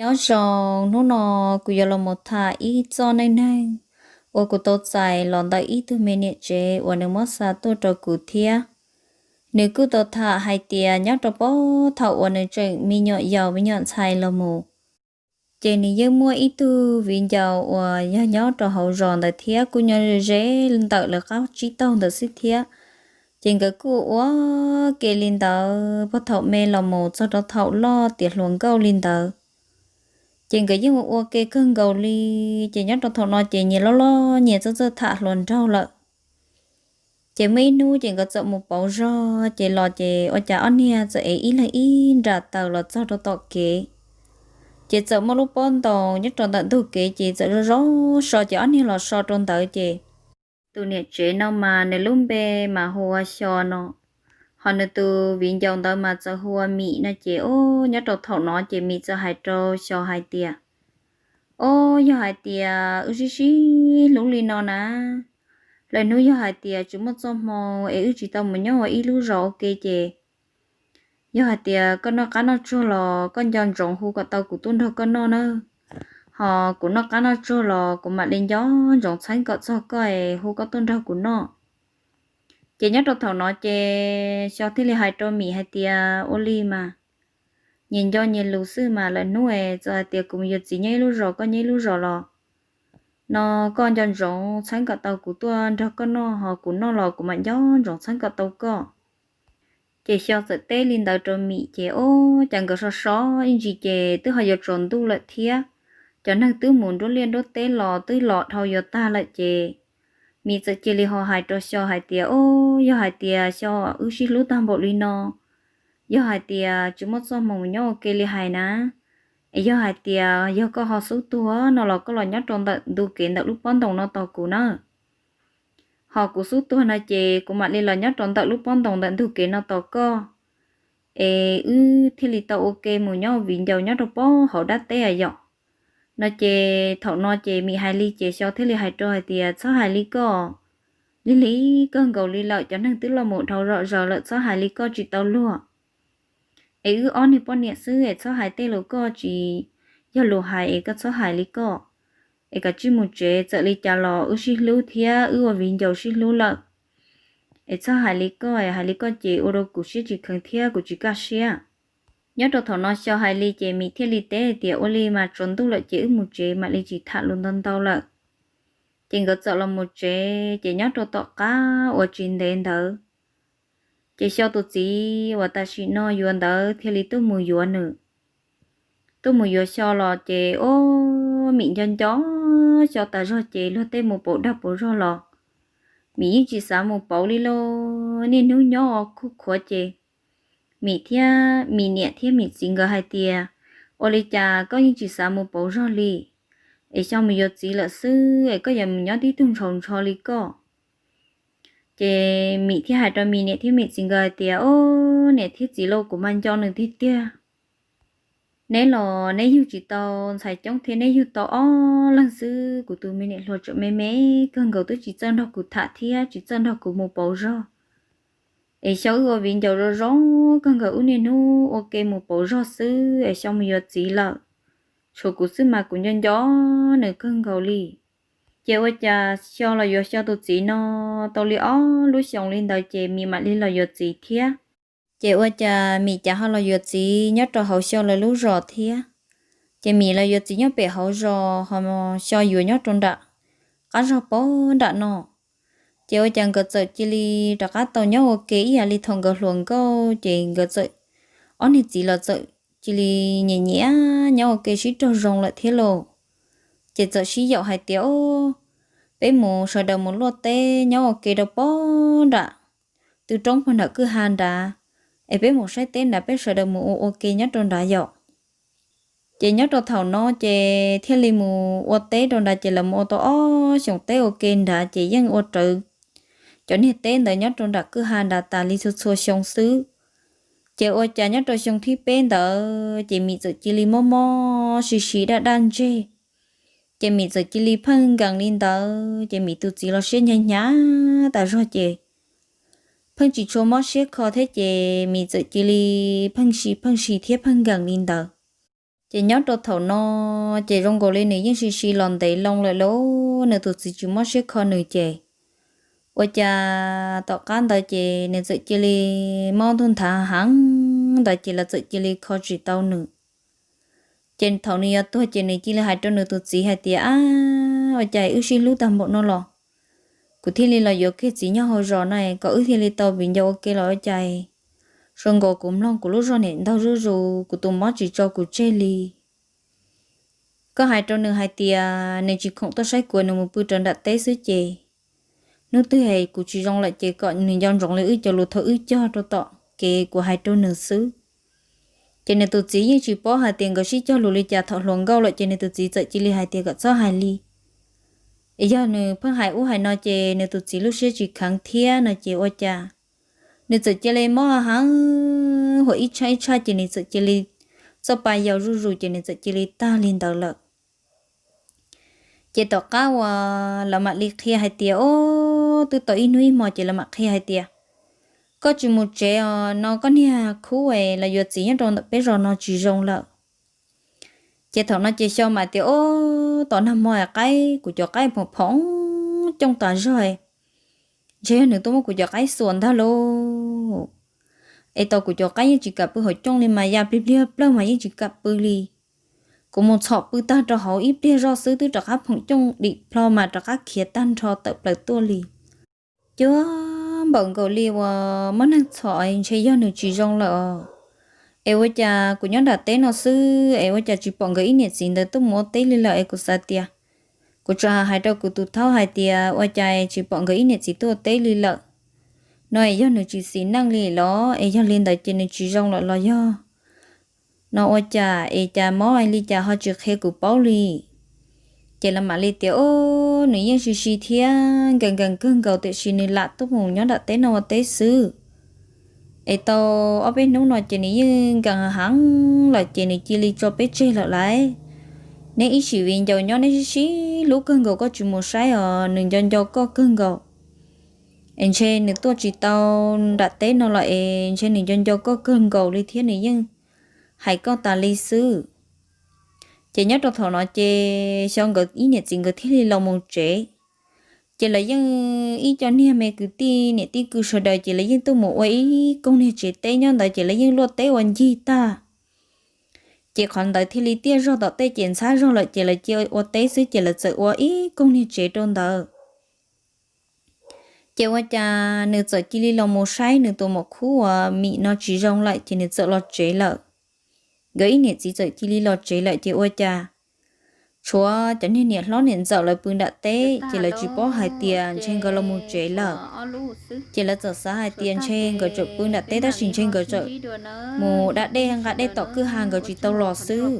Nyob zoo, hnub no kuv yuav los mus tham ib txoj neej neeg uas kuv tau txais los ntawm ib tug me niam tsev uas nws muab xa tuaj rau kuv thiab. Nws kuj tau tham hais tias nyob rau puag thaum uas nws tseem me nyuam yaus me nyuam ntxhais los mus, ces nws yeej muaj ib tug viv ncaus uas yog nyob rau hauv zos ntawd thiab kuj nyob ze ze ntawm lawv qab tsib taug ntawd xwb thiab. Ces nkawd kuj ua ke li ntawd puag thaum me los mus txog rau thaum loj tiav hluas nkauj li ntawd. Ces nkawd yeej ua ua ke kawg nkaus li. Ces nyob rau thaum no ces nyias loj loj nyias txawj txawj tham hluas nraug lawm. Ces muaj ib hnub ces nkawd txawm mus pauv zog, ces los ces ua cas ob niag txawm ev ib leeg ib nra taws los txog rau tom kev. Ces txawm muaj lub pob ntoos nyob rau ntawm ntug kev, ces txawm zoo zoo so, ces ob niag los so rau ntawd ces tus niam tsev no mas nws lub npe mas hu ua Xyo no, ho nws tus viv ncaus ntawd mas txawm hu ua Mim no. Ces o, nyob rau thaum no ces Mim txawm hais rau Xyo hais tias, o, yog hais tias wb sib sib hlub li no na, lwm hnub yog hais tias tsis muaj txoj hmoo es wb tsis tau mus nyob ua ib lub zos ua ke ces yog hais tias koj noj qab noj tsuag los koj nco ntsoov hu kom tau kuv tuaj nrog koj noj na, ho kuv noj qab noj tsuag los kuv mam li nco ntsoov txheeb kom txog koj es hu koj tuaj nrog kuv noj. Ces nyob rau thaum no ces Xyo thiaj li hais rau Mim hais tias, ua li mas, nyias nco nyias lus xwb mas, lwm hnub es txawm hais tias kuv mus yuav txiv nyob ib lub zos koj nyob ib lub zos los no, koj nco ntsoov txheeb kom tau kuv tuaj nrog koj noj, ho kuv noj los kuv mam nco ntsoov txheeb kom tau koj. Ces Xyo txawm teb li ntawd rau Mim ces o, cas nkawd so so ib ntsis ces twb ho yuav tsaus ntuj lawm thiab. Cov neeg twb mus nruab liaj nruab teb los twb los dhau yuav tag lawm ces Mim txawm cia li ho hais rau Xyo hais tias, o, yog hais tias Xyo, wb sib hlub tag npaum li no, yog hais tias tsis muaj txoj hmoo mus nyob ua ke li hais na, es yog hais tias yog koj ho xub tuag no los koj los nyob rau ntawm ntug kev ntawm lub pob ntoos no tos kuv na. Ho kuv xub tuag no ces kuv mam li los nyob rau ntawm lub pob ntoos ntawm ntug kev no tos koj, es wb thiaj li tau ua ke mus nyob viv ncaus nyob rau pob hauv dab teb yom. No ces thaum no ces Mim hais li ces Xyo thiaj li hais rau hais tias, txhob hais li koj, lig lig kawg nkaus li lawm, cov neeg twb los mus dhau zom zaws lawm, txhob hais li koj tsis tau luag. Es wb ob niag poj niam xwb es txhob hais tej lus koj tsis yog lus hais, es koj txhob hais li koj. Es kav tsij mus tsev, txawm li cas los wb sib hlub thiab wb ua viv ncaus sib hlub lawm. Es txhob hais li koj, hais li koj ces ua rau kuv siab tsis kheev thiab kuv tsis kaj siab. Nyob rau thaum no Xyo hais li ces Mim thiaj li teb tias, ua li mas tsaus ntuj lawm ces wb mus tsev mam li tsis tham lus ntau ntau lawm. Ces nkawd txawm los mus tsev, ces nyob rau tom qab uas tsis ntev ntawd ces Xyo tus txiv uas tam sim no yuav ntawd thiaj li tuaj mus yuav nws. Tuaj mus yuav Xyo los ces o, Mim nco nco Xyo tas zog ces luag tej mus pauv dag pauv zog los Mim yeej tsis xav mus pauv li lauj. Niaj hnub nyob ua khuj khuav ces Mim thiab Mim niam thiab Mim txiv nkawd hais tias, ua li cas koj yeej tsis xav mus pauv zog li? Es Xyo mus yuav txiv lawm xwb es koj yuav mus nyob tib tug ntshaus ntsho li koj? Ces Mim thiaj hais rau Mim niam thiab Mim txiv nkawd hais tias, o, niam thiab txiv lauj, kuv mas nco nws tiag tiag. Neb los neb yug tsis tau ntxhais coob thiab, neb yug tau ob leeg xwb, kuv tus me niam hluas tseem me me kawg nkaus twb tsis txawj nrog kuv tham thiab tsis txawj nrog kuv mus pauv zog. Es Xyo wb ua viv ncaus zoo zoo kawg nkaus, wb niaj hnub ua ke mus pauv zog xwb es Xyo mus yuav txiv lawm. Tshuav kuv xwb mas kuv nco nco nws kawg nkaus li. Ces ua cas Xyo los yuav Xyo tus txiv no tau li ob lub xyoos li ntawd ces Mim mam li los yuav txiv thiab. Ces ua cas Mim cas ho los yuav txiv nyob rau hauv Xyo lawv lub zos thiab. Ces Mim los yuav txiv nyob pem hauv zos ho Xyo yuav nyob rau nram qab zog pog nram no. Ces ua cas nkawd txawm cia li rov qab tau nyob ua ke ib yam li thaum nkawd hluas nkauj, ces nkawd txawm, ob niag txiv los txawm cia li nyiam nyiam nyob ua ke sib raug zoo lawm thiab lauj. Ces txawm sib yaum hais tias, o, peb mus sawv daws mus luaj teb nyob ua ke rau pog nram tw roob pog nram kwj ha nrad, es peb mus saib teb nrad, peb sawv daws mus ua ua ke nyob rau nrad yom. Ces nyob rau thaum no ces thiaj li mus ua teb rau nrad, ces lawv mus ua tau ob xyoos teb ua ke nrad, ces yeej ua rawv cov niag teb ntawd nyob rau nram kwj ha nrad tas li txhua txhua xyoo xwb. Ces ua cas nyob rau xyoo thib peb ntawd ces Mim txawm cia li mob mob si si daj daj ntseg. Ces Mim txawm cia li pheej nkees li ntawd, ces Mim tus txiv los siab hnyav hnyav tas zog ces pheej tsis tshua mob siab kho thiab, ces Mim txawm cia li pheej si pheej si thiab pheej nkees li ntawd. Ces nyob rau thaum no ces zoo nkaus li nws yeej sib sib los ntev loo lawm lauj, nws tus txiv tsis mob siab kho nws ces ua cas tom qab ntawd ces nws txawm cia li mob ntuj nthav heev ntawd ces lawv txawm cia li kho tsis tau nws. Ces thaum nws yuav tuag ces nws cia li hais rau nws tus txiv hais tias, Ab, ua cas wb sib hlub tag npaum no los kuv thiaj li los yuav kiag txiv nyob hauv zos no kom wb thiaj li tau viv ncaus ua ke los ua cas zoo nkaus kuv mloog kuv lub zog niam ntaug zuj zus, kuv tus mob tsis tso kuv tseg li. Koj hais rau nws hais tias nws tsis khoom tuaj saib kuv, nws mus pw rau nram teb xwb ces hnub twg es kuv tsis zoo lawm ces kom nws nco ntsoov li wb cov lus thaum wb cog rau tom kev kuv hais rau nws xwb. Ces nws tus txiv yeej tsis paub hais tias nkawd sib cog lus li cas, thaum hluas nkauj lawm ces nws tus txiv txawm cia li hais tias kom txhob hais li, yog nws pheej hais ub hais no ces nws tus txiv lub siab tsis kheev thiab no ces ua cas nws txawm cia li mob heev, huam ib tshaj ib tshaj ces nws txawm cia li txoj pa yau zuj zus ces nws txawm cia li tag li ntawd lawm. Ces tom qab uas lawv mam li qhia hais tias, o, twb tau ib hnub ib hmo ces lawv mam qhia hais tias, koj tsis mus tsev os no, koj niag khub es los yuav txiv nyob rau ntawm peb zos no tsis zoo lawm. Ces thaum no ces Xyo mam tias, o, tom nag hmo qaib, kuv cov qaib phoom phoom cooj tas zog, ntshe yog nws tuaj muab kuv cov qaib xuas ntag lauj. Es tau kuv cov qaib yeej tsis kam pw hauv cooj li mas ya plig pliag plawg mas yeej tsis kam pw li. Kuv mus txhom pw tag rau hauv ib pliag zoj xwb twb rov qab phoom cooj dim plho mas rov qab khiav tag nrho tawm plaws tuaj li. Cuag npaum nkaus li uas muab neeg txhom, ntshe yog nws tsis zoo lawm os. Es ua cas kuv nyob nram teb no xwb es ua cas tsis pom nkawd ib niam txiv ntawd tuaj mus ua teb li lawm es kuv xav tias kuv tsam hais rau kuv tus thaub hais tias ua cas tsis pom nkawd ib niam txiv tuaj ua teb li lawm no es yog nws tsis xis neej li los es yog li ntawd ces nws tsis zoo lawm los yog no ua cas es cas mob li cas ho tsis qhia kuv paub li. Ces lawv mam li tias, o, nws yeej sib sib thiab nkees nkees kawg nkaus tiam sis nws lam tuaj mus nyob nram teb no ua teb xwb. Es tau ob peb hnub no ces nws yeej nkees heev lawm ces nws cia li tso peb tseg lawm lauj. Neb ib sim viv ncaus nyob neb sib sib hlub kawg nkaus koj tsis mus saib os, nws nco nco koj kawg nkaus. Es ntshe nws tuaj tsis tau nram teb no los es ntshe nws nco nco koj kawg nkaus li thiab nws yeej hais koj tas li xwb. Ces nyob rau thaum no ces Xyo nkawd ib niam txiv nkawd thiaj li los mus tsev. Ces lawv yeej ib co niag me kwv tij niam tij kwv sawv daws ces lawv yeej tuaj mus ua ib koog niag tsev teb nyob ntawd ces lawv yeej luaj teb ua ncig tag. Ces qhov ntawd thiaj li tiaj zog tom tej ces ntxhab zog lawm ces lawv cia ua teb xwb ces lawv txawm ua ib koog niag tsev rau ntawd. Ces ua cas nws txawm cia li los mus saib nws tus maum khub uas Mim no tsis zoo lawm ces nws txawm los tsev lawm. Nkawd ib niam txiv txawm cia li los tsev lawm ces ua cas tshuav cov niag niam hlob niam ntxawm lawv pw nram teb ces lawv tsis paub hais tias ntshe nkawd los mus tsev lawm. Ces lawv txawm xav hais tias ntshe nkawd tseem pw nram teb tab sis ntshe nkawd tseem mus da dej nqa dej tom kwj ha nkawd tsis tau los xwb.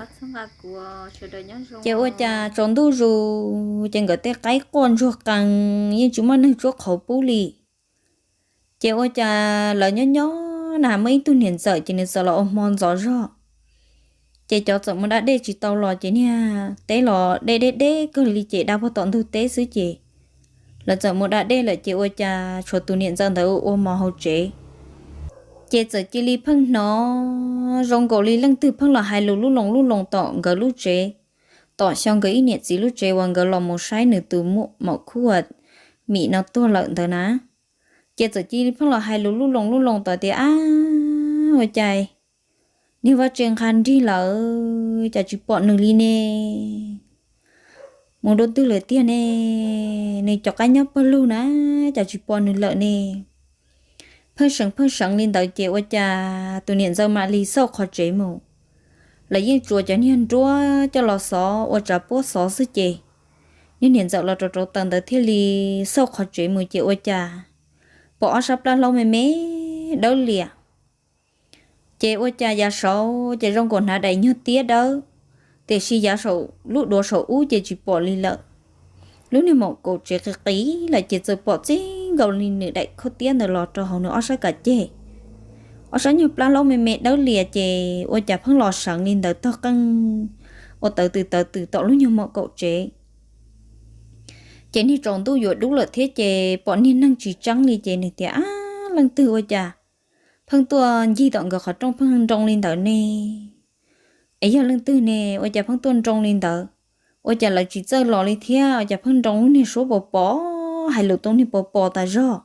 Ces ua cas tsaus ntuj zus ces nkawd tej qaib quaj ntsuag qees yeej tsis muaj neeg tsuab qhauv pub li. Ces ua cas lawv nyob nyob na muaj ib tug niam ntxawm ces nws txawm los ua hmo ntxov zog. Ces cov txawm mus da dej tsis tau los ces niag teb los deb deb deb kawg li ces da puag tom ntug teb xwb ces lawv txawm mus da dej lawm ces ua cas tshuav tus niam ntxawm ntawd ua mov hauv tsev. Ces txawm cia li pheej hnov zoo nkaus li leej twg pheej los hais lus lub loos lub loos tom nkawd lub tsev, tom Xyo nkawd ib niam txiv lub tsev uas nkawd los mus saib nws tus maum khub uas Mim no tuag lawm ntawd na. Ces txawm cia li pheej los hais lus lub loos lub loos tom tias, ab, ua cas niag vaj tse nqa nrig lawm cas tsis pom nws li ne? Mus dua twg lawm tiag ne? Nws cov qaib nyob pawg lug na, cas tsis pom nws lawm ne? Pheej seev pheej seev li ntawd ces ua cas tus niam ntxawm mam li xauj qhov tsev mus. Lawv yeej tsuas cov niag nruab coj los xov ua tsav puab xov xwb ces niag niam ntxawm los rau rau taws ntawd thiaj li xauj qhov tsev mus ces ua cas pom ob sab plab hlaub me me dawb lias. Ces ua cas yav saud ces zoo nkaus hnav daim nyuag tiab dawb, tiam sis yav saum lub duav saum ub ces tsis pom li lawm. Lub niag maum kaum tsev qis qis lawm ces txawm pom txij nkaus li nws daim khaub tiab ntawd los rau hauv nws ob sab kav ceg. Ob sab nyuag plab hlaub me me dawb lias ces ua cas pheej los seev li ntawd tog qeej ua tawv twm tawv twm tom lub nyuag maum kaum tsev. Ces niag tsaus ntuj yuav dub lawm thiab ces pom niag neeg tsis tseeb li ces nws tias, ab, leej twg ua cas pheej tuaj ncig tom nkawd qhov rooj pheej nroo li ntawd ne? Es yog leej twg ne ua cas pheej tuaj nroo li ntawd? Ua cas lawv tsis txawj los li thiab ua cas pheej nroo lub niag suab pos pos, hais lus tau niag pos pos tas zog?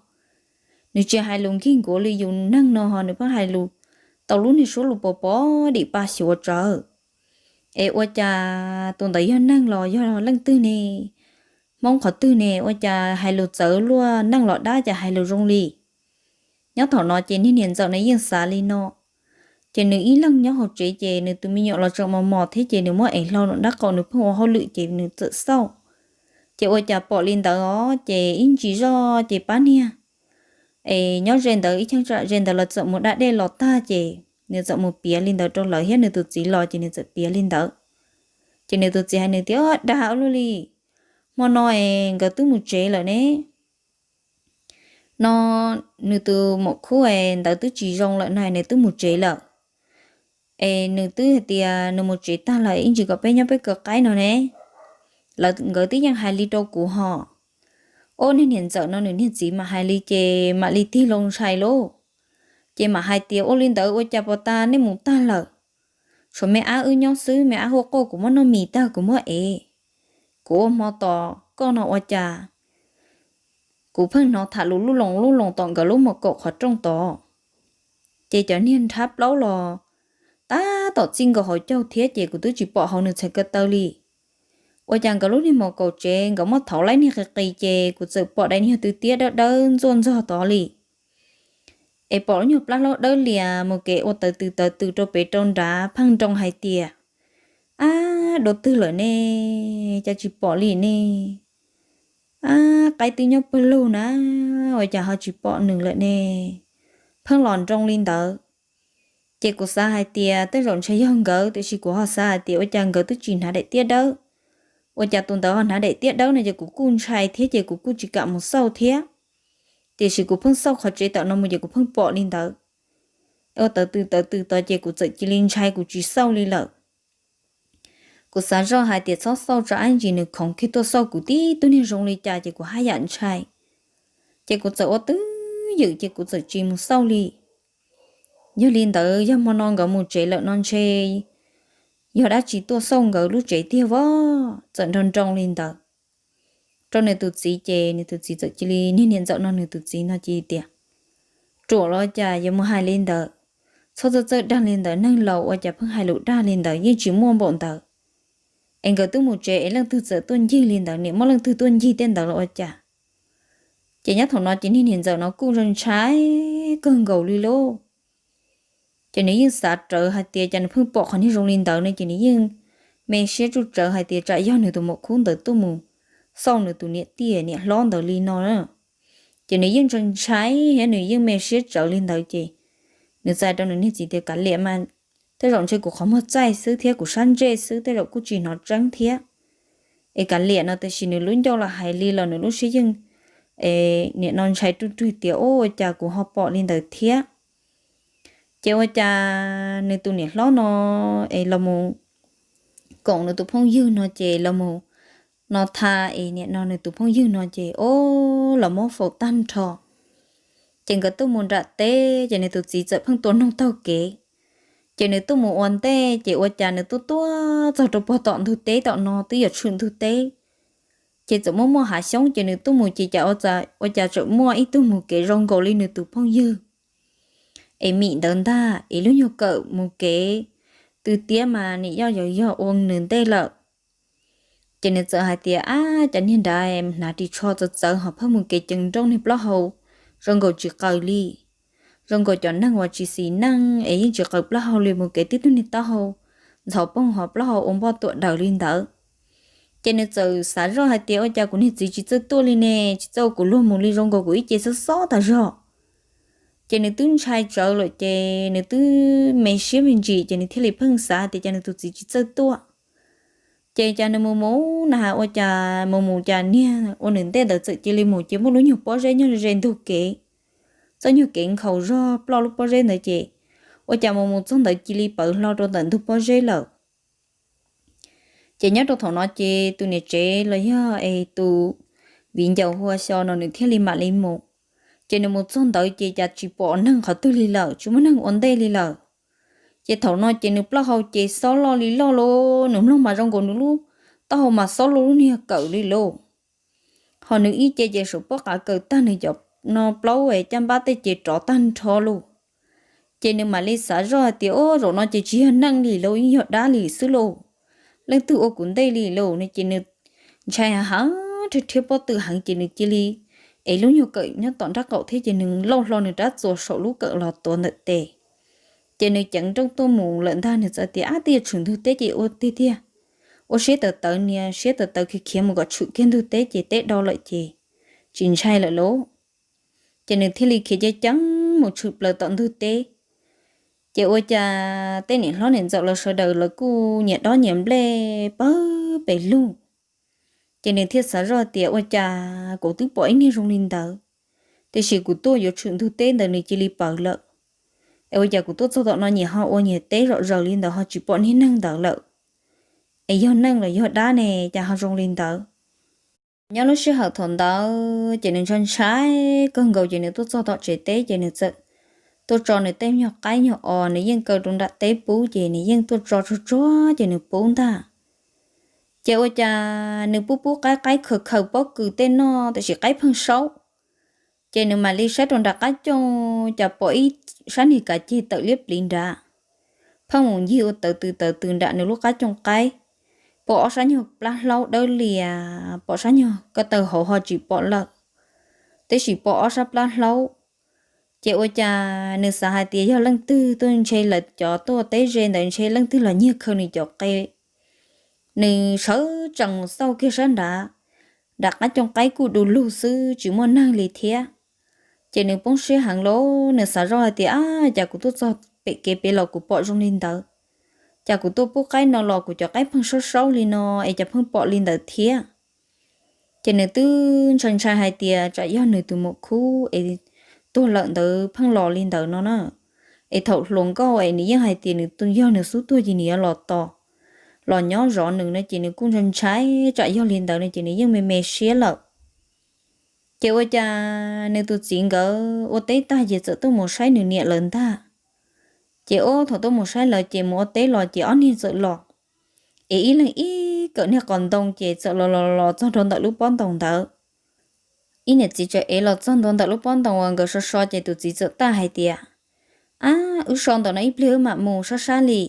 Nws tsis hais lus nkig nkuav li yus neeg no ho nws pheej hais lus tau lub niag suab lus pos pos dim pa xyuav tsawv. Es ua cas tus ntawd yog neeg los yog leej twg ne? Hmoob qhov twg ne ua cas hais lus txawv luaj, neeg los dab cas hais lus zoo li? Nyob thaum no ces niag niam ntxawm no yeej xav li no. Ces nws ib leeg nyob hauv tsev ces nws tus me nyuam los tseem mos mos thiab ces nws muab ev hlo nram nraub qaum nws pheej ua hauj lwm ces nws txawm xauj. Ces ua cas pom li ntawd os ces ib ntsis zoj ces pab niag es nyob ze ntawd ib cheeb tsam ze ntawd los txawm mus da dej los tag ces nws txawm mus piav li ntawd rau lawv thiab nws tus txiv los ces nws txawm piav li ntawd. Ces nws tus txiv hais nws tias, Dag ua luaj li, hmo no es nkawd twb mus tsev lawm ne. No nws tus muam khub es ntawd twb tsis zoo lawm no nws twb mus tsev lawm. Es nws twb hais tias nws mus tsev tag lawm ib ntsis kom peb nyob peb kaw qaib no ne. Lawv nkawd twb yeej hais li rau kuv ho. Ob niag niam ntxawm no nws niag txiv mam hais li ces mam li tig loo ntshai lauj. Ces mam hais tias, Ua li ntawd ua cas pos tas nej mus tag lawm? Tshuav me ab wb nyob xwb, me ab hu quaj kuv muab noj mis tag kuv muab ev. Kuv ua hmo tos koj no ua cas kuv pheej hnov tham lus lub loos lub loos tom nkawd lub mos kaum qhov rooj tod. Ces cov niag nrhab plaub los tab tom txij nkaus hauv caug thiab ces kuv twb tsis pom hauv nws txhais ko taw li. Ua cas nkawd lub niag mos kaum tsev nkawd muab thauv laib niag qis qis ces kuv txawm pom daim niag twg tiab dawb dawb ntxuaj ntxog tod li. Es pom lub nyuag plab hlaub dawb lias mus kev ua tawv tws tawv tws rau pem rau nrad pheej nroo hais tias, Ab, dua twg lawm ne? Cas tsis pom li ne? Ab, qaib twb nyob pawg lug na, ua cas ho tsis pom nws lawm ne? Pheej los nroo li ntawd. Ces kuv xav hais tias tej zaum ntshe yog nkawd, tiam sis kuv ho xav hais tias ua cas nkawd twb tsis hnav daim tiab dawb, ua cas tus ntawd ho hnav daim tiab dawb no ces kuv kuj ntshai thiab ces kuv kuj tsis kam mus xauj thiab. Tiam sis kuv pheej xauj qhov tsev tom no mus ces kuv pheej pom li ntawd. Ua tawv tws tawv tws tod ces kuv txawm cia li ntshai kuv tsis xauj li lawm. Kuv xav zoj hais tias txhob xauj tso, ib ntsis nws khoov kiag tuaj xauj kuv tib tug niag zoo li cas ces kuv haj yam ntshai. Ces kuv txawm ua twj ywm ces kuv txawm tsis mus xauj li. Yog li ntawd yog hmo no nkawd mus tsev lawm no ntshe yog dab tsi tuaj xauj nkawd lub tsev tiag vos, txawm nroo nroo li ntawd rau nws tus txiv ces nws tus txiv txawm cia li, niag niam ntxawm no nws tus txiv no cia li tias, Ruam los cas yuav mus hais li ntawd, txhob txawj txawj dag li ntawd, neeg laus ua cas pheej hais lus dag li ntawd, yeej tsis muaj npaum ntawd. Es nkawd twb mus tsev es leej twg txawm tuaj ncig li ntawd, niam muab leej twg tuaj ncig tej ntawd los ua cas? Ces nyob thaum no ces niag niam ntxawm no kuj ntshai kawg nkaus li lauj. Ces nws yeej xav rawv hais tias cas nws pheej pom qhov niag zoo li ntawd no ces nws yeej me siab tsuj tsawv hais tias tsam yog nws tus muam khub ntawd tuaj mus xauj nws tus niam tij niam hlob ntawd li no na. Ces nws yeej ntshai ntshai thiab nws yeej me siab tsawv li ntawd ces nws txais rau nws niag txiv tias, Kav liam mas, tej zaum ntshe kuv qhov muag txaij xwb thiab kuv sab ntsej xwb, tej zaum kuj tsis hnov tseeb thiab. Es kav liam no, tiam sis nws lub ncauj los hais li los nws lub siab yeej, es nim no ntshai ruj rwg tias, Ua cas kuv ho pom li ntawd thiab? Ces ua cas nws tus niam hlob no es los mus koom nws tus phooj ywg no ces los mus no tha es nim no nws tus phooj ywg no ces o, los muab faus tag nrho. Ces nkawd tuaj mus nram teb ces nws tus txiv txawm pheej tua noog taug kev. Ces nws tuaj mus ua ntej ces ua cas nws tuaj tuaj txog rau puag tom ntug teb tom no twb yuav tshwm ntug teb. Ces txawm muaj muaj hav xyoob ces nws tuaj mus ces cas ua cas tseem muaj ib tug mus kev zoo nkaus li nws tus phooj ywg es mim ntawd ntag, es lub nyuag kawm mus kev tw tiab mas nim yoj yog ua nws ntej lawm. Ces nws txawm hais tias, Ab, cas niag nrad hnav ris tsho txawv txawv ho phaj mus kev ceev nrooj niag plaub hau zoo nkaus tsis qaws li, zoo nkaus cov neeg uas tsis xis neej es yeej tsis qaws plaub hau li, mus kev tib tug niag taub hau ntxhov poog ho plaub hau ua npoj tuam daws li ntawd. Ces nws txawm xav zoj hais tias, Ua cas kuv niag txiv tsis txawj tuaj li ne, tsis txawj ua kuv luag mus li, zoo nkaus kuv ib ce xob xob tas zog. Ces nws twb ntshai tsawv lawm ces nws twb me siab me ntsis ces nws thiaj li pheej xav tias cas nws tus txiv tsis txawj tuaj. Ces cas nws mus mus na has ua cas mus mus cas niag ua nws ntej ntawd txawm cia li mus ces muaj lub nyuag pob zeb nyob ze ntug kev, txoj nyuag kev nkhaus zog ploj lub pob zeb ntawd ces ua cas mus mus txog ntawd cia li pawv hlo rau ntawm ntug pob zeb lawm. Ces nyob rau thaum no ces tus niam tsev los yog es tus viv ncaus hu ua Xyo no nws thiaj li mam li mus. Ces nws mus txog ntawd ces cas tsis pom neeg qhov twg li lawm, tsis muaj neeg ua ntej li lawm. Ces thaum no ces nws plaub hau ces xob loj li loj lauj, nws mloog mas zoo nkaus nws lub taub hau mas xob loj lub niag kawm li lauj. Ho nws ib ce ces saum pob qa kawm tag nws cov no plaub caj npab tej ces rov tag nrho lauj. Ces nws mam li xav zoj hais tias, Ub, zaum no ces tsis yog neeg li lauj, yeej yog dab li xwb lauj. Leej twg ua kuv ntej li lauj no ces nws ntshai heev, rhiab rhiab pob tw heev ces nws cia li ev lub nyuag kawm nyob tom nraub qaum thiab ces nws lauj hlo nws rab txuas saum lub kawm los tuav ntawm tes. Ces nws ceev nrooj tuaj mus lawm ntag, nws txawm tias, Ab, twb yuav tshwm ntug teb ces ua tiag tiag, ua siab tawv tawv, nias siab tawv tawv khiav khiav mus kom tshwm kiag ntug teb ces teb do lawm ces tsis ntshai lawm lauj. Ces nws thiaj li khiav ceev ceev mus tshwm plaws tom ntug teb. Ces ua cas tej niam hlob niam ntxawm los sawv daws lawv kuj nyias dob nyias nplej pawg pes lug. Ces nws thiaj xav zoj tias, Ua cas kuv twb pom ib niag zoo li ntawd, tiam sis kuv tuaj yuav tshwm ntug teb ntawd nws cia li pawv lawm. Es ua cas kuv tuaj txog tom no nyias ho ua nyias teb zom zaws li ntawd ho tsis pom niag neeg ntawd lawm? Es yog neeg los yog dab ne, cas ho zoo li ntawd? Nyob lub sij hawm thaum ntawd ces nws ntshai ntshai kawg nkaus ces nws tuaj txog tom tsev teb ces nws txawm tuaj tso nws tej nyuag qaib nyuag os, nws yeej kaw rau nram teb pub ces nws yeej tuaj tso tsuag tsuag ces nws pub ntag. Ces ua cas nws pub pub qaib, qaib khaws khaws pob kws tej noj, tiam sis qaib pheej saub. Ces nws mam li saib rau nram qab cooj, cas pom ib sab niag kav ceg tawm liab pliv nrad, pheej mus ncig ua tawv tws tawv tws nram nws lub qab cooj qaib. Pom ob sab nyuag plab hlaub dawb lias, pom sab nyuag ko taw hauv ho tsis pom lawm, tiam sis pom ob sab plab hlaub. Ces ua cas nws xav hais tias yog leej twg tuaj, ntshe lawv cov tuaj teb ze ntawd ntshe leej twg los nyiag khaws nws cov qe. Nws sawv tsees mus xauj kiag sab nrad, nram qab cooj qaib kuj du lug xwb tsis muaj neeg li thiab. Ces nws poob siab heev lauj, nws xav zoj hais tias, Ab, cas kuv tuaj txog pem kev pem los kuv pom zoo li ntawd? Cas kuv tuaj pub qaib no los kuv cov qaib pheej saub saub li no es cas pheej pom li ntawd thiab? Ces nws twb ntshai ntshai hais tias tsam yog nws tus muam khub es tuag lawm ntawd pheej los li ntawd no na. Es thaum hluas nkauj es nws yeej hais tias nws yog nws xub tuag ces nws yuav los tos, los nyob zov nws no ces nws kuj ntshai ntshai tsam yog li ntawd no ces nws yeej me me siab lawm. Ces ua cas nws tus txiv nkawd ua teb tag ces txawm tuaj mus saib nws niam lawm ntag. Ces ub, thaum tuaj mus saib lawv ces mus ua teb los ces ob niag txawm los, es ib leeg ib kawm niag qos ntoo ces txawm los los los txog rau ntawm lub pob ntoos ntawd. Ib niam txiv txawm ev los txog ntua ntawm lub pob ntoos uas nkawd so so ces tus txiv txawm tag hais tias, Ab, wb so ntawm no ib pliag wb mam mus sab sab li.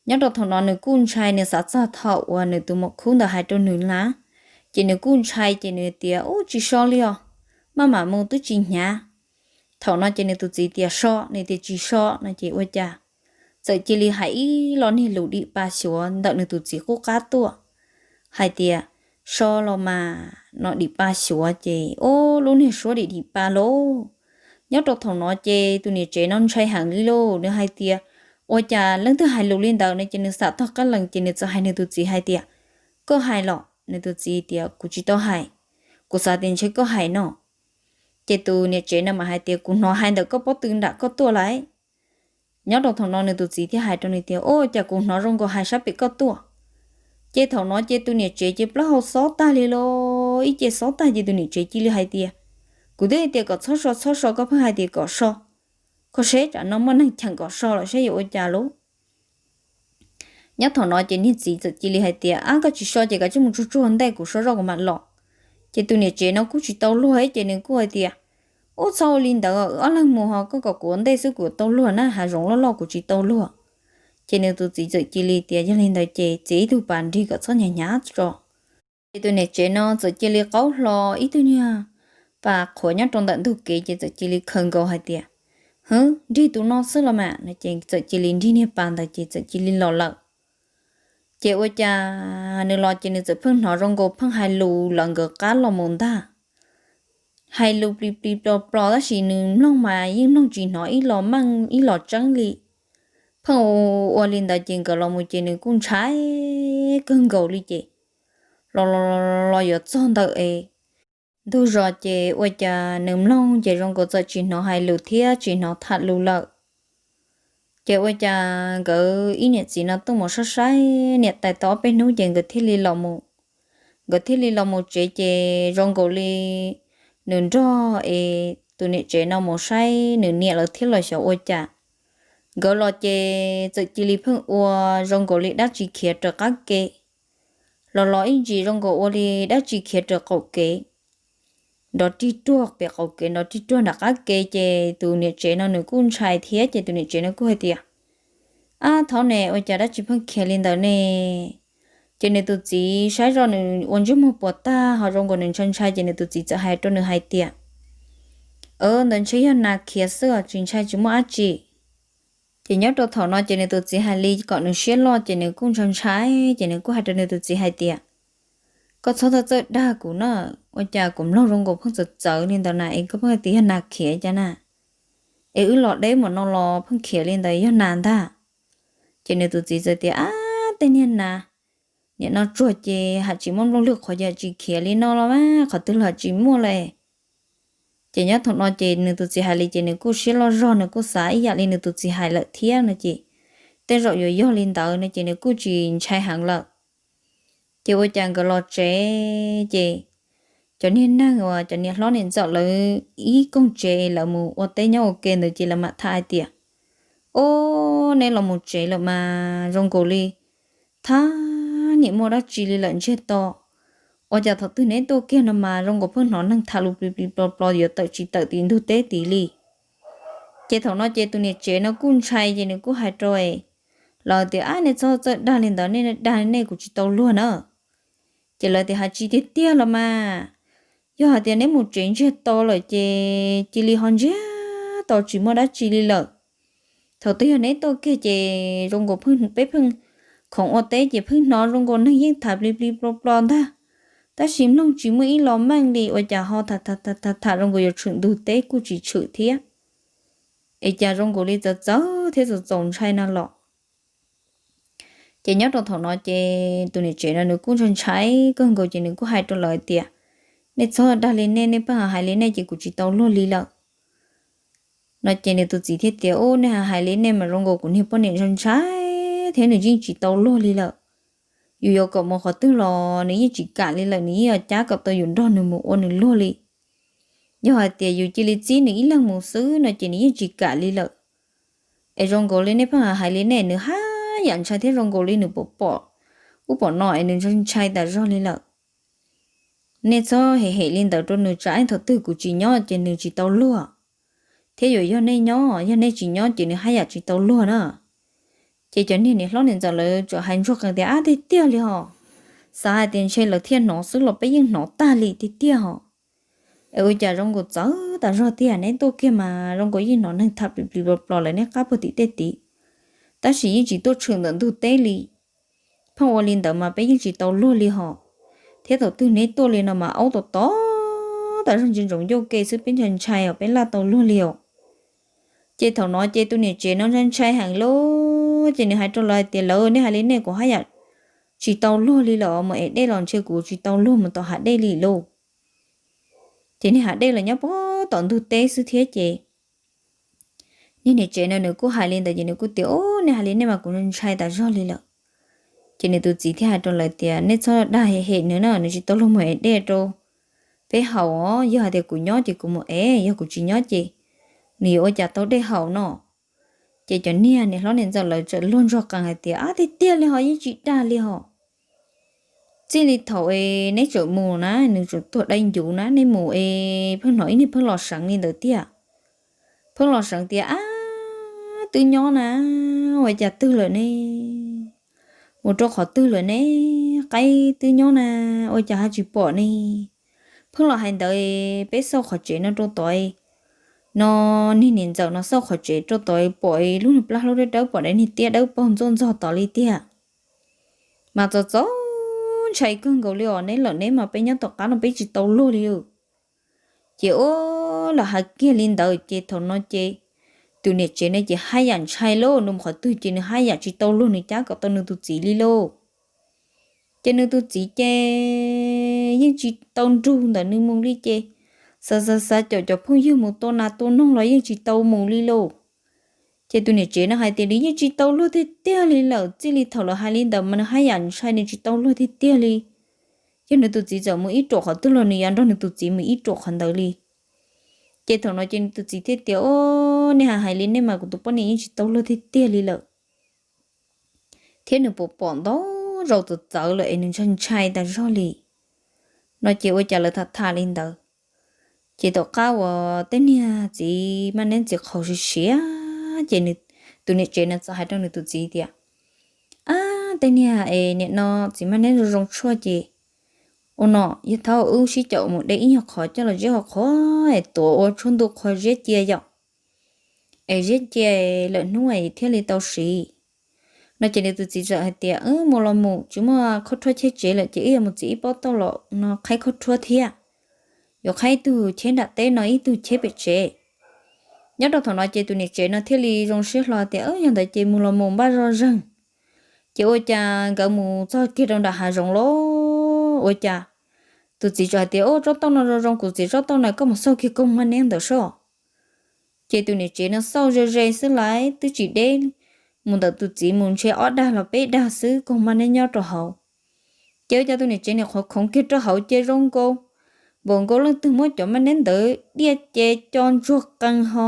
Nyob rau thaum no nws kuj ntshai, nws xav txog thaum uas nws tus muam khub ntawd hais rau nws na, ces nws kuj ntshai ces nws tias, Ub, tsis so li os, maj mam mus twb tsis hnyav. Thaum no ces nws tus txiv tias, So, nws tias, Tsis so no ces ua cas txawm cia li hais ib lo niag lus dim pa xyuav ntawm nws tus txiv qub qab tuaj hais tias, So los mas no dim pa xyuav ces ub, lub niag suab dim dim pa lauj. Nyob rau thaum no ces tus niam tsev no ntshai heev li lauj, nws hais tias, Ua cas leej twg hais lus li ntawd no ces nws xam tog qab lees ces nws txawm hais nws tus txiv hais tias, Koj hais los? Nws tus txiv tias, Kuv tsis tau hais, kuv xav tias ntshe koj hais no. Ces tus niam tsev no mas hais tias, Kuv hnov hais ntawm koj pob tw nram koj tuaj lawm. Nyob rau thaum no nws tus txiv thiaj hais rau nws tias, Ub, cas kuv hnov zoo nkaus hais sab pem koj tuaj. Ces thaum no ces tus niam tsev ces plaub hau xob tag li lauj, ib ce xob tag ces tus niam tsev cia li hais tias, Kuv twb hais tias kom txhob so txhob so, koj pheej hais tias kom so, koj seb tsam no muaj neeg cheem kom so los seb yuav ua cas lauj. Nyob thaum no ces niag txiv txawm cia li hais tias, Ab, koj tsis so ces kav tsij mus tsuag tsuag ntej kuv so zoj kuv mam los. Ces tus niam tsev no kuj tsis tau luag ces nws kuj hais tias, Ub, txhob ua li ntawd, wb ob leeg mus ho koj kom kuv ua ntej xwb kuv tau luag na, hav zoov loj loj kuv tsis tau luag. Ces nws tus txiv txawm cia li tias, Yog li ntawd ces txiav ib tug pas nrig kom txhob hnyav hnyav tso. Ces tus niam tsev no txawm cia li qaub hlo ib tug niag pas qhuav nyob rau ntawm ntug kev ces txawm cia li khaws nkaus hais tias, Hwb, nrig tus no xwb los mas no ces txawm cia li nrig niag pas ntawd ces txawm cia li los lawm. Ces ua cas nws los ces nws txawm pheej hnov zoo nkaus pheej hais lus lawv nkawd qab los mus ntag. Hais lus plis plis plos plos tab sis nws mloog mas yeej mloog tsis hnov ib los meej ib los tseeb li. Pheej ua li ntawd ces nkawd los mus ces nws kuj ntshai kawg nkaus li ces los los los yuav txog ntawm es ntug zos ces ua cas nws mloog ces zoo nkaus txawm tsis hnov hais lus thiab tsis hnov tham lus lawm. Ces ua cas nkawd ib niam txiv no tuaj mus saib saib niam tais tau ob peb hnub ces nkawd thiaj li los mus. Nkawd thiaj li los mus tsev ces zoo nkaus li nws nrog es tus niam tsev no mus saib nws niam lawv thiab los xyov ua cas. Nkawd los ces txawm cia li pheej ua zoo nkaus li dab tsi khiav raws qab ke, los los ib ntsis zoo nkaus ua li dab tsi khiav raws qaum kev, nrov rig ruag pem qaum kev, nrov rig ruag nram qab ke. Ces tus niam tsev no nws kuj ntshai thiab, ces tus niam tsev no kuj hais tias, Ab, thaum ne ua cas dab tsi pheej khiav li ntawd ne? Ces nws tus txiv saib zoj nws ua ntsej muag puas tag ho zoo nkaus nws ntshai ntshai, ces nws tus txiv txawm hais rau nws hais tias, Ntawd ntshe yog nas khiav xwb os, tsis ntshai, tsis muaj dab tsi. Ces nyob rau thaum no ces nws tus txiv hais li kom nws siab loj, ces nws kuj ntshai ntshai, ces nws kuj hais rau nws tus txiv hais tias, Koj txhob txawj txawj dag kuv na, ua cas kuv mloog zoo nkaus pheej txawv txawv li ntawd na, es koj pheej hais tias yog nas khiav cas na, es wb los deb mus no los pheej khiav li ntawd yog nas ntag. Ces nws tus txiv txawm tias, Ab, tej niag nas, nim no tsuag ces haj tsis muaj nplooj lwg qhov yam tsis khiav li no los mas qhov twg los tsis muaj lawm. Ces nyob thaum no ces nws tus txiv hais li ces nws kuj siab loj zog, nws kuj xav ib yam li nws tus txiv hais lawm thiab no ces tej zaum yuav yog li ntawd no ces nws kuj tsis ntshai heev lawm. Ces ua cas nkawd los tsev ces cov niag neeg uas cov niam hlob niam ntxawm lawv ib koog tsev lawv mus ua teb nyob ua ke ntawd ces lawv mam tham hais tias, Ob, neb los mus tsev lawm mas zoo nkaus li thab niam muaj dab tsi li lawm ntsiag to. Ua cas thaum twg neb tuaj kiag no mas zoo nkaus pheej hnov neeg tham lus plis plis plos plos yuav tawm tsis tawm tim ntug teb tid li. Ces thaum no ces tus niam tsev no kuj ntshai ces nws kuj hais rau lawv tias, Ab, nej txhob txawj dag li ntawd, nej dag nej kuv tsis tau luag na. Ces lawv tias, Hais tsis tiag tiag los mas, yog hais tias neb mus tsev ntsiag to lawm ces cia li ho ntsiag to tsis muaj dab tsi li lawm. Thaum twg yog neb tuaj kiag ces zoo nkaus pheej, peb pheej khoov ua teb ces pheej hnov zoo nkaus neeg yeej tham plis plis plos plos ntag, tab sis mloog tsis muaj ib los meej li, ua cas ho tham tham tham zoo nkaus yuav tshwm ntug teb kuj tsis tshwm thiab, es cas zoo nkaus li txawv txawv thiab txaus txaus ntshai no los. Ces nyob rau thaum no ces tus niam tsev no nws kuj ntshai ntshai kawg nkaus ces nws kuj hais rau lawv tias, Nej txhob dag li nej, nej pheej hais li nej ces kuv tsis tau luag li lawm no ces nws tus txiv thiaj tias, Ub, nej hais li nej mas zoo nkaus kuv niag poj niam ntshai ntshai thiab nws yeej tsis tau luag li lawm. Yus yuav kom mus qhov twg los nws yeej tsis kam li lawm, nws yeej yuav cab kom tau yus nrog nws mus ua nws luag li. Yog hais tias yus cia li txib nws ib leeg mus xwb no ces nws yeej tsis kam li lawm. Es zoo nkaus li nej pheej hais li nej, nws haj yam ntshai thiab zoo nkaus li nws pom pom ub pom no es nws ntshai ntshai tas zog li lawm. Nej txhob hem hem li ntawd rau nws, tsam ib thaum twg kuv tsis nyob ces nws tsis tau luag, thiab yuav yog nej nyob, yog nej tsis nyob ces nws haj yam tsis tau luag na. Ces cov niag niam hlob niam ntxawm lawv txawm hais ntsuag qees tias, Ab, tiag tiag li hos. Xav hais tias ntshe lawv thiaj hnov xwb los peb yeej hnov tag li tiag tiag hos. Es ua cas zoo nkaus txawv tas zog tiag, neb tuaj kiag mas zoo nkaus yeej hnov neeg tham plis plis plos plos lawm neb qab puag tim tej tid, tab sis yeej tsis tuaj tshwm ntawm ntug teb li. Pheej ua li ntawd mas peb yeej tsis tau luag li hos. Thiab thaum twg neb tuaj li no mas aub tom tom tas zog ntsia ntsoov ncauj ke xwb peb ntshai ntshai os, peb laj tau luag li os. Ces thaum no ces tus niam tsev no ntshai ntshai heev lauj, ces nws hais rau lawv hais tias, Lawv, nej hais li nej kuv haj yam tsis tau luag li lawm, mus ev dej los ntshe kuv tsis tau luag mus tom hav dej li lauj. Ces niag hav dej los nyob puag tom ntug teb xwb thiab ces niag niam tsev no nws kuj hais li ntawd ces nws kuj tias, Ub, nej hais li nej mas kuv ntshai tas zog li lawm. Ces nws tus txiv thiaj hais rau lawv tias, Nej txhob dag hem hem nws na, nws tsis tau luag mus ev dej rau peb haus os. Yog hais tias kuv nyob ces kuv mus ev, yog kuv tsis nyob ces nws yuav ua cas tau dej haus no. Ces cov niag niam hlob niam ntxawm lawv txawm luag ntsuag qees hais tias, Ab, tiag tiag li hos, yeej tsis dag li hos. Txij li thaum es neb tseem mus na, nws tseem tuag dai ncuv na, nej mus es pheej hnov ib niag pheej los seev li ntawd tiag. Pheej los seev tias, Ab, twb nyob na, ua cas twg lawm ne? Mus rau qhov twg lawm ne? Qaib twb nyob na, ua cas ho tsis pom ne? Pheej los hais ntawd, peb xauj qhov tsev no rau tod no, niag niam ntxawm no xauj qhov tsev rau tod pom lub niag plab hlaub dawb dawb, pom daim niag tiab dawb paug ntxuaj ntxog tod li tiag. Mas txom txom ntshai kawg nkaus li os, neb lawm neb mas peb nyob tom qab no peb tsis tau luag li. Ces ua los hais kiag li ntawd ces thaum no ces tus niam tsev no ces haj yam ntshai lauj, nws mus qhov twg ces nws haj yam tsis tau luag, nws cab kom tau nws tus txiv li lauj. Ces nws tus txiv ces yeej tsis tau nrug ntawm nws mus li ces xav xav xav caum cov phooj ywg mus tua nas tua noog los yeej tsis tau mus li lauj. Ces tus niam tsev no hais tias nws yeej tsis tau luag tiag tiag li lawm, txij li thaum lawv hais li ntawd mas nws haj yam ntshai, nws tsis tau luag tiag tiag li. Yog nws tus txiv txawm mus ib ruam qhov twg los nws yuav nrog nws tus txiv mus ib ruam qhov ntawd li. Ces thaum no ces nws tus txiv thiaj tias, Ub, Nej hais li nej mas kuv tus poj niam yeej tsis tau luag tiag tiag li lawm, thiab nws pom pom ntau zaus txawv txawv lawm es nws ntshai ntshai tas zog li. No ces ua cas lawv tham tham li ntawd, ces tom qab uas tej niag txiv maj neb txiv qhaus siav siav ces tus niam tsev no txawm hais rau nws tus txiv tias, Ab, tej niag es nim no txiv maj neb zoo zoo tshuaj ces ua no yog thaum wb sib caum mus de ib nyuag qhov coj los ziab hauv qhov es tuav ua tshuaj ntuj qhua ziab cia yom, es ziab cia lawm hnub es thiaj li tau siv. No ces nws tus txiv txawm hais tias, Wb mus los mus, tsis muaj khaub rhuab cheb tsev lawm ces wb yuav mus txiav ib pob tauj los no qhaib khaub rhuab thiab, yuav qhaib ib tug cheb nram teb no ib tug cheb pem tsev. Nyob rau thaum no ces tus niam tsev no thiaj li zoo siab hlo tias, Yog ntawd ces mus los mus npaj zoj zeeg. Ces ua cas nkawd mus txog kiag rau nram hav zoov lawm ua cas tus txiv txawm hais tias, Ua, tsob tauj no zoo zoo, kuv txiav tsob tauj no, koj mus xauj kiag koog maj neb ntawd soj. Ces tus niam tsev no xauj ze ze xwb lawm twb tsis deb, mus ntawm tus txiv mus ntshe ob dag los peb dag xwb koog maj neb nyob rau hauv. Ces ua cas tus niam tsev nim qhuav khoov kiag rau hauv ces zoo nkaus, npaum nkaus leej twg muab cov maj neb ntawd diaj ces co ntsuag qees ho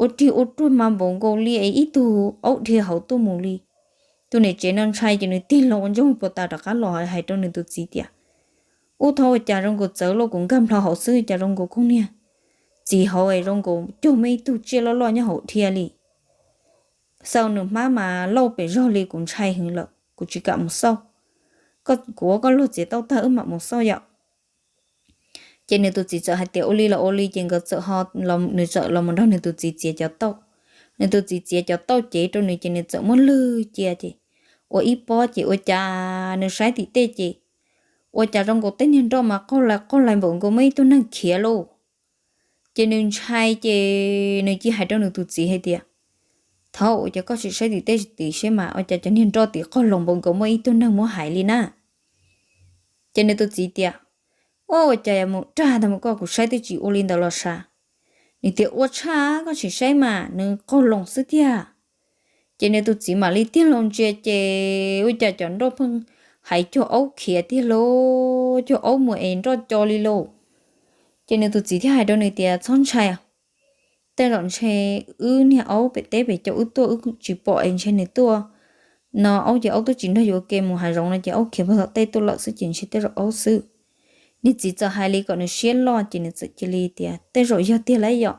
ua rig ua ruag mas npaum nkaus li es ib tug aub dhia hauv tuaj mus li. Tus niam tsev no ntshai ces nws tig loo ua ntsoog puas tas rov qab los hais rau nws tus txiv tias, Ub, thaum ua cas zoo nkaus txawv los kuv nkag nplho hauv xwb cas zoo nkaus koog niag txiv hauv es zoo nkaus cuag muaj ib tug tsiaj loj loj nyob hauv dhia li. Xauj nws hmab mas lauj pes zog li, kuv ntshai heev lawm kuv tsis kam mus xauj. Kuv ua koj luag txiav tauj tag wb mam mus xauj yom. Ces nws tus txiv txawm hais tias, Ua li los ua li. Ces nkawd txawm, nws txawm los mus nrog nws tus txiv txiav cov tauj. Nws tus txiv txiav cov tauj cev rau nws ces nws txawm muab lwg cia ces ua ib pob ces ua cas nws saib tim tej ces ua cas zoo nkaus tej niag nroj mas qaug lais qaug lais npaum nkaus muaj ib tug neeg khiav lauj. Ces nws ntshai ces nws cia hais rau nws tus txiv hais tias, Thaum ua cas koj tsis saib tim tej tim siab mas ua cas cov niag nroj tim qaug lais npaum nkaus muaj ib tug neeg muab hais li na? Ces nws tus txiv tias, Ua, ua cas mus rag tag mus koj, kuv saib twb tsis ua li ntawd los sav. Nws tias, Ua tshaj, koj tsis saib mas nws qaug lais xwb tiag. Ces nws tus txiv mam li tig loo ntsia ces ua cas cov nroj pheej hais cuag aub khiav tiag lauj, cuag aub mus es nroj co li lauj. Ces nws tus txiv thiaj hais rau nws tias, Txhob ntshai, tej zaum ntshe wb niag aub pem teb pem caum wb tuaj wb tsis pom es ntshe nws tuaj no, aub ces aub twb tsis nrog yus ua ke mus hav zoov no ces aub khiav puag tom tej tuaj lawm xwb ces ntshe tej zaum aub xwb. Nws txiv txawm hais li kom nws siab loj ces nws txawm cia li tias, Tej zaum yog tiag lawm yom.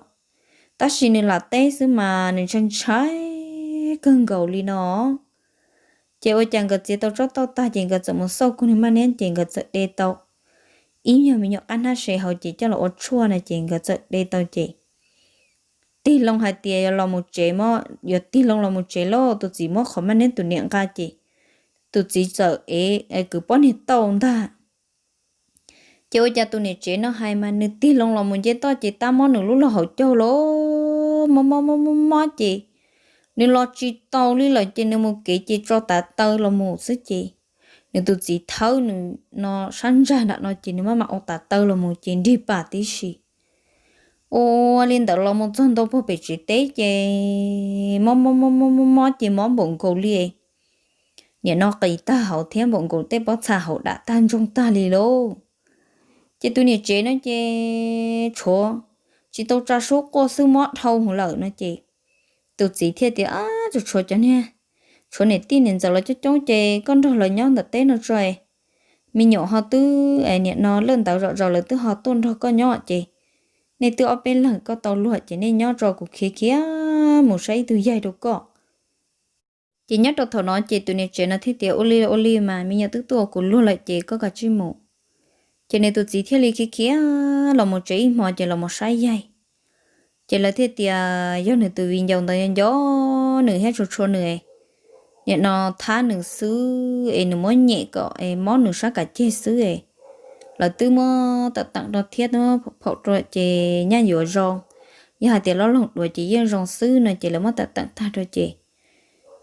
Tab sis nws lam teb xwb mas nws ntshai ntshai kawg nkaus li no. Ces ua cas nkawd txiav tau tsob tauj tag ces nkawd txawm mus xauj koog niag maj neb ces nkawd txawm de tau ib nyuag me nyuam qab hnab se hauv ces coj los ua tshuaj no ces nkawd txawm de tau ces tig loo hais tias yuav los mus tsev, yuav tig loo los mus tsev lauj, tus txiv muab qhov maj neb tus niam nqa ces tus txiv txawm ev kwv pob niag tauj ntag. Ces ua cas tus niam tsev no hais mas nws tig loo los mus nce toj ces tab mob nws lub lub hauv caug lauj, mob mob mob mob mob ces nws los tsis taus li lawm ces nws mus kev ces tso tav taw los mus xwb ces nws tus txiv thawb nws no sab ntsag nram no ces nws maj mam ua tav taw los mus ces nrig pas tib si. Ua li ntawd los mus txog ntua puag pem tsev teb ces mob mob mob mob mob mob ces mob npaum nkaus li nim no qis tag hauv thiab npaum nkaus tej pob txha hauv dam tag ntsoog tag li lauj. Ces tus niam tsev no ces tshuav tsis tau tsa sub quaj xwb mob dhau hwv lawm no ces tus txiv thiaj tias, Ab, tsuas tshuav cov niag, tshuav niam tij niam ntxawm los coob coob ces koj nrog lawv nyob ntawm teb no tso. Me nyuam ho twb nim no lawj ntawv zom zaws lawv twb ho tuaj nrog koj nyob ces nej twb ob peb leeg koj tau luag ces nej nyob tso, kuv khiav khiav mus saib ib tug yaig rau koj. Ces nyob rau thaum no ces tus niam tsev no thiaj tias, Ua li ua li mas me nyuam twb tuaj ua kuv luag lawm ces koj kav tsij mus. Ces nws tus txiv thiaj li khiav khiav los mus tsev ib hmo ces los mus saib yaig. Ces lawv thiaj tias yog nws tus viv ncaus ntawd nco nws thiab tshua tshua nws, nim no thab nws xwb es nws muab nyem kom es mob nws sab kav ceg xwb es lawv twb muab tawm teem rau thiab twb muab phaum rau ces nyaj yuav zoo. Yog hais tias loj loog duav ces yeej zoo xwb no ces lawv muab tawm teem tag rau ces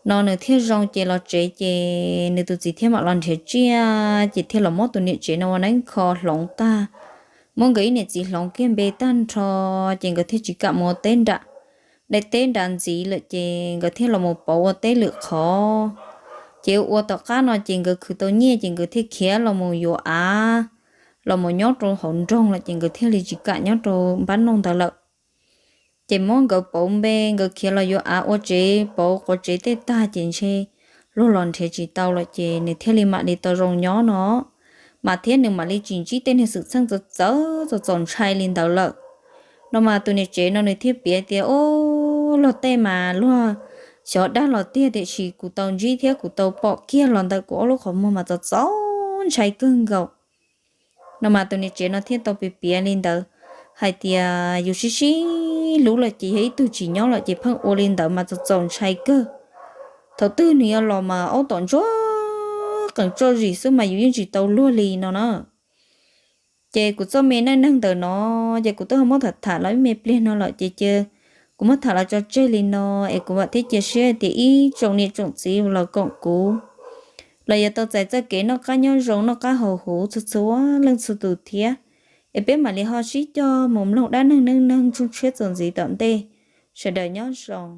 no nws thiaj zoo ces los tsev ces nws tus txiv thiaj mam los nrhiav tsiaj ces thiaj los muab tus niam tsev no ua neeb kho hloov tag, muab nkawd ib niam txiv hloov kiag npe tag nrho ces nkawd thiaj tsis kam mus ua teb nram, daim teb nrad ntxiv lawm ces nkawd thiaj los mus pauv ua teb lwm qhov. Ces ua tom qab no ces nkawd khwv tau nyiaj ces nkawd thiaj khiav los mus yuav av, los mus nyob rau hauv nroog lawm ces nkawd thiaj li tsis kam nyob rau npab noj ntawd lawm. Ces muab nkawd pauv npe, nkawd khiav los yuav av ua tsev, pauv quav tsev tej tag ces ntshe luag los nrhiav tsis tau lawm ces nws thiaj li mam li tau zoo nyob no. Mas thiab nws mam li tsis ntsib tej niag xwm txheej txawv txawv txaus ntshai li ntawd lawm. No mas tus niam tsev no nws thiaj piav tias, Ub, luag tej mas luag xyov dag los tiag, tiam sis kuv tau ntsib thiab kuv tau pom kiag los ntawm kuv ob lub qhov muag mas txaus txaus ntshai kawg nkaus. No mas tus niam tsev no thiaj tau piav piav li ntawd hais tias yus sib sib hlub lawm ces yog ib tug tsis nyob lawm ces pheej ua li ntawd mas txaus txaus ntshai kawg. Thaum twg nws yuav los mas aub tom ntsuag qees tso zis xwb mas yus yeej tsis tau luag li no na. Ces kuv txoj me neej neeg ntawm no ces kuv twb ho muab tham tham los ib me pliag no lawm ces cia kuv muab tham los tso tseg li no. Es kuv vam thiab cia siab tias ib tsoom niam tsoom txiv los koom kuv los yog tau txais txoj kev noj qab nyob zoo noj qab haus huv txhua txhua leej txhua tus thiab. Es peb mam li ho sib cog mus mloog dab neeg neej neeg ntsuj tshiab txuas ntxiv tom ntej. Sawv daws nyob zoo.